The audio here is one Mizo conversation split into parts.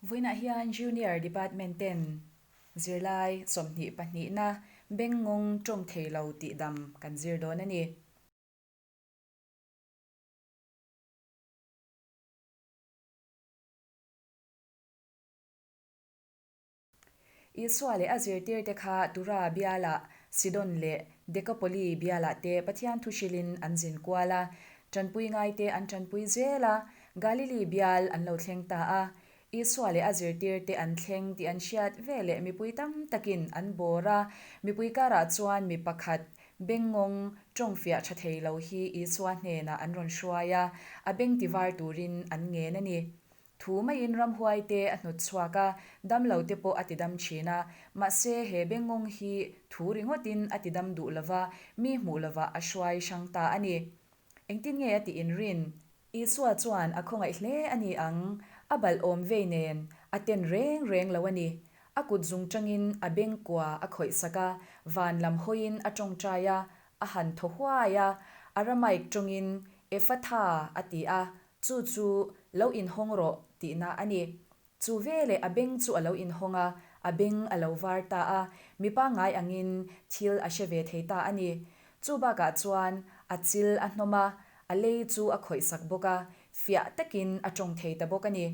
Vawiinah hian Junior Department ten zirlai 22 na bengngawng tawng thei lo tih dam kan zir dawn a ni. Isua leh a zirtirte kha Tura bialah, Sidon leh Dekapoli bialah te Pathian thu hrilhin an zin kual a, tanpui ngaite an tanpui zel a, Galili bial an lo thleng ta a. Isua leh a zirtirte an thleng tih an hriat veleh mipui tam takin an bawr a, mipui karah chuan mi pakhat bengngawng tawng fiah tha thei lo hi Isua hnenah an rawn hruai a, a beng tivar turin an ngen a ni. Thu maiin ramhuai te a hnawt chhuak a, damlo te pawh a tidam thin a. Mahse, he bengngawng hi thu ringawtin a tidam duh lova, mi hmuh lovah a hruai hrang ta a ni. Engtin nge a tih inrin? Isua chuan a khawngaih hle a ni ang, a balh awm vei nen a ten reng reng lo a ni. A kut zung tangin a beng kua a khawih sak a, van lam hawiin a tawngtai a, a han thaw huai a, Aramaic tawngin Ephatha a ti a, Chu chu lo inhawng rawh tihna a ni. Chu veleh a beng chu a lo inhawng a, a beng a lo var ta a, mi pangngai angin thil a hre ve thei ta a ni. Chu bakah chuan a chil a hnawm a, a lei chu a khawihsak bawk a, fiah takin a tawng thei ta bawk a ni.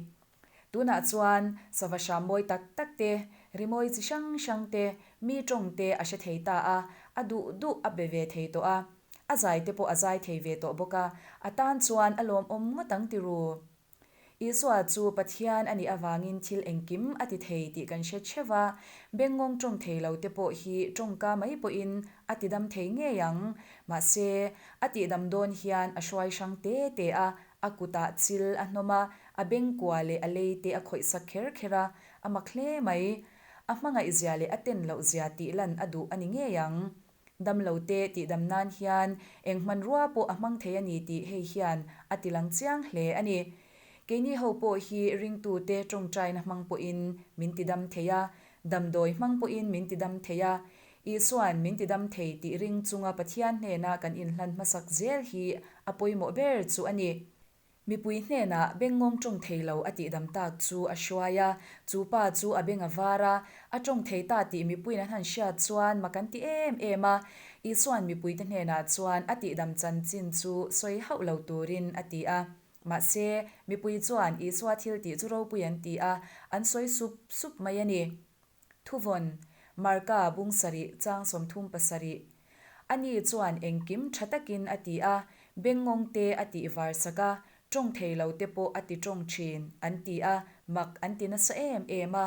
Tunah chuan sava hram mawi tak tak te, rimawi chi hrang hrang te, mi tawng te a hre thei ta a, a duh duh a be ve thei tawh a. A zai te pawh a zai thei ve tawh bawk a, a tan chuan a lawmawm ngawt ang ti ru. Isua chu Pathian a nih avangin thil engkim a ti thei tih kan hre theuh va, bengngawng tawng thei lo te pawh hi tawngka mai pawhin a ti dam thei ngei ang. Mahse, a tihdam dawn hian a hruai hrang te te a, a kutah chil a hnawm a, a bengkua leh a lei te a khawih sak kher kher a, a mak hle mai. A hmangaihzia leh a ten lohzia tih lan a duh a ni ngei ang. Damlote tihdam nan hian eng hmanrua pawh a hmang thei a ni tih hei hian a tilang chiang hle a ni. Keini ho pawh hi ringtute tawngtaina hmang pawhin min tidam thei a, damdawi hmang pawhin min tidam thei a. Isua'n min tidam thei tih ring chunga Pathian hnena kan inhlan hmasak zel hi a pawimawh ber chu a ni. Mipui hnenah bengngawng tawng thei lo a tihdam tak chu a hruai a, chu pa chu a beng a var a, a tawng thei ta tih mipuiin an han hriat chuan mak an ti em em a. Isua'n mipuite hnenah chuan a tihdam chanchin chu sawi hauh lo turin a ti a. Mahse, mipui chuan Isua thil tih chu ropui an ti a, an sawi sup sup mai a ni. Thuvawn, Marka bung sarih chang 37. Ani chuan engkim tha takin a ti a, bengngawng te a tih var sak a, tawng thei lo te pawh a ti tawng thin, an ti a, mak an ti nasa em em a.